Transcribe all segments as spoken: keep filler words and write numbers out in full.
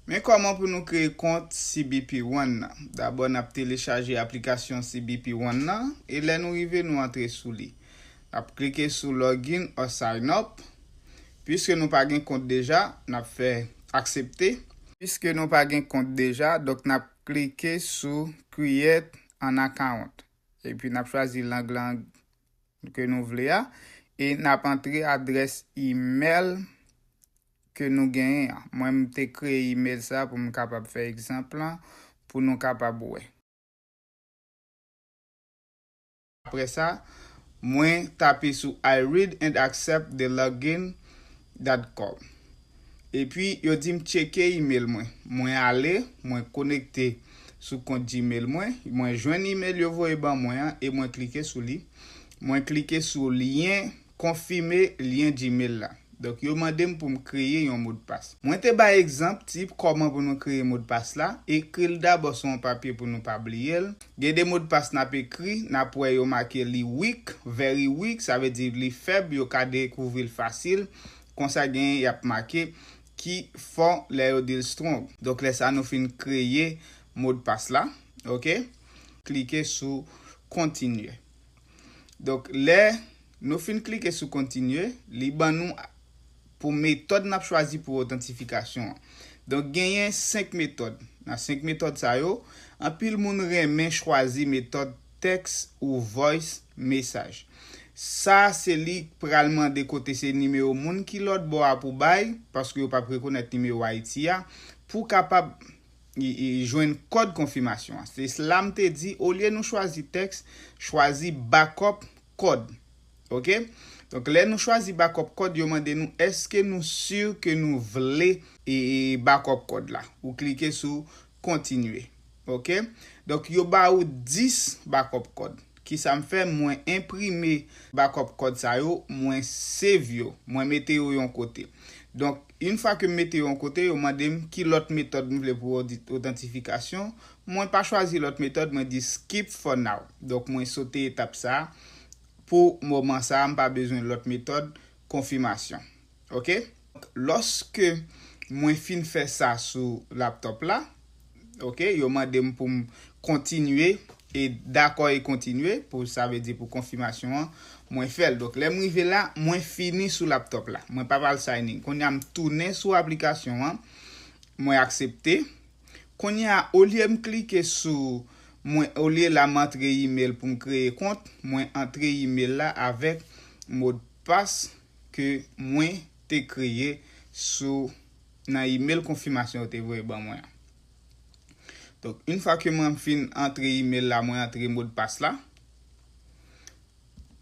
Men kòman pou nou kreye kont C B P One nan. Dabò, n ap telechaje aplikasyon C B P One nan, e lè nou rive, nou antre sou li. N ap klike sou Login or Sign Up. Piske nou pa gen kont deja, n ap fè aksepte. Piske nou pa gen kont deja, donk n ap klike sou Create an Account. Epi n ap chwazi lang lang ke nou vle a. E n ap antre adrès imèl ke nou genyen an. Mwen, m te kreye imèl sa pou m kapab fè egzanp lan, pou nou kapab wè. Apre sa, mwen tape sou I read and accept the login dot com. Epi, yo di m tcheke imèl mwen. Mwen ale, mwen konekte sou kont Gmail mwen. Mwen jwenn imèl yo voye ban mwen an e mwen klike sou li. Mwen klike sou lyen, konfime lyen Gmail la. Donk, yo mande m pou m kreye yon modpas. Mwen te bay egzanp tip kòman pou nou kreye modpas la. Ekri l dabò sou yon papye pou nou pa bliye l. Gen de modpas n ap ekri, n ap wè yo make li weak, very weak, sa vle di li fèb, yo ka dekouvri l fasil. Konsa genyen y ap make ki fò lè yo di l strong. Donk, lè sa nou fin kreye modpas la, oke? Klike sou kontinye. Donk, lè nou fin klike sou kontinye, li ban nou pou metòd n ap chwazi pou otantifikasyon an. Donk, genyen senk metòd. Nan senk metòd sa yo, anpil moun renmen chwazi metòd text ou voice message. Sa, se li k pral mande kote se nimewo moun ki lòt bò a pou bay, paske yo p ap rekonèt nimewo Ayiti a, pou kapab i, i, jwenn kòd konfimasyon an. Se la m te di, olye nou chwazi text, chwazi backup kòd. Oke? Donk, lè nou chwazi backup kòd, yo mande nou, èske nou si ke nou vle e, e backup kòd la? Ou klike sou kontinye. Oke? Donk, yo ba ou dis backup kòd. Kisa m fè? Mwen enprime backup kòd sa yo, mwen save yo, mwen mete yo yon kote. Donk, yon fwa ke m mete yo yon kote, yo mande m ki lòt metòd m vle pou odi-, otantifikasyon. Mwen pa chwazi lòt metòd, mwen di skip for now. Donk, mwen sote etap sa a. Pou moman sa a, m pa bezwen lòt metòd konfimasyon. Oke? Lòske mwen fin fè sa sou laptòp la, oke, yo mande m pou m kontinye e dakò e kontinye, pou, sa vle di pou konfimasyon an, mwen fè l. Donk, lè m rive la, mwen fini sou laptòp la. Mwen pa pral sign in. Kounye a, m tounen sou aplikasyon an, mwen aksepte. Kounye a, olye m klike sou, mwen, olye la m antre imèl pou m kreye kont, mwen antre imèl la avèk modpas ke mwen te kreye sou, nan imèl konfimasyon yo te voye ban mwen an. Donk, yon fwa ke mwen fin antre imèl la, mwen antre modpas la,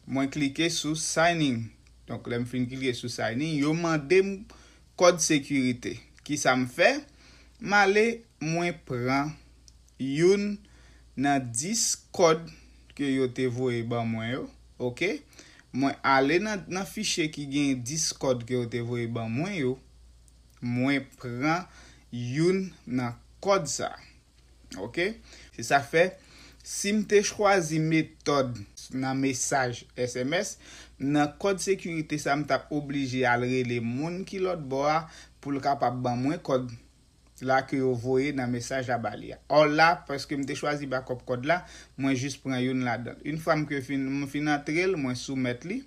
mwen klike sou sign in. Donk, lè m fin klike sou sign in, yo mande m kòd sekirite. Kisa m fè? M ale, mwen pran youn nan dis kòd ke yo te voye ban mwen yo. Oke? Mwen ale nan, nan fichye ki gen dis kòd ke yo te voye ban mwen yo. Mwen pran youn nan kòd sa. Oke? Se sa k fè, si m te chwazi metòd nan mesaj S M S, nan kòd sekirite sa, m t ap oblije al rele moun ki lòt bò a pou l kapab ban mwen kòd la ke yo voye nan mesaj la ba li a. Or la, paske m te chwazi backup kòd la, mwen jis pran youn ladan l. Yon fwa m ke fin, m fin antre l, mwen soumèt li,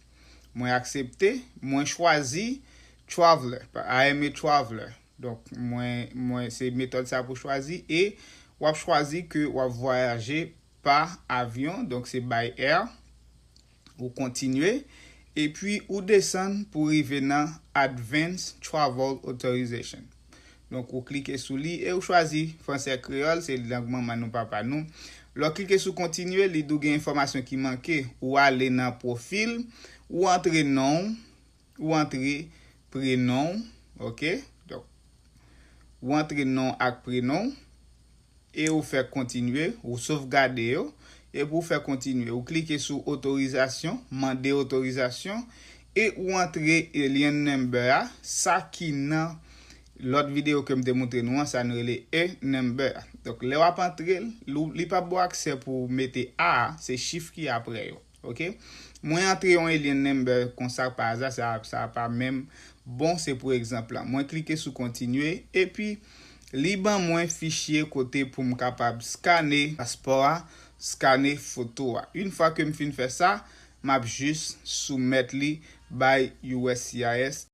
mwen aksepte, mwen chwazi traveler. I am a traveler. Donk, mwen, mwen se metòd sa pou chwazi e w ap chwazi ke w ap vwayaje pa avyon, donk se by air. Ou kontinye, epi ou desann pou rive nan Advance Travel Authorization. Donk, ou klike sou li e ou chwazi fransè kreyòl, se lang manman nou, papa nou. Lè w klike sou kontinye, li di w gen enfòmasyon ki manke. Ou ale nan pwofil, ou antre non w, ou antre prenon w, oke? Donk, ou antre non w ak prenon w, e ou fè kontinye, ou sovgade yo, epi ou fè kontinye. Ou klike sou otorizasyon, mande otorizasyon, e ou antre alien number a, sa ki nan lòt videyo ke m te montre nou an, sa nou rele e number a. Donk, lè w ap antre l, li, li p ap ba w aksè pou w mete a a, se chif ki apre yo. Oke? Mwen antre yon alien number konsa pa aza, sa, sa pa menm bon, se pou egzanp la. Mwen klike sou kontinye, epi Li ban mwen fichye kote pou m kapab skane paspò a, skane foto a. Yon fwa ke m fin fè sa, m ap jis soumèt li bay U S C I S.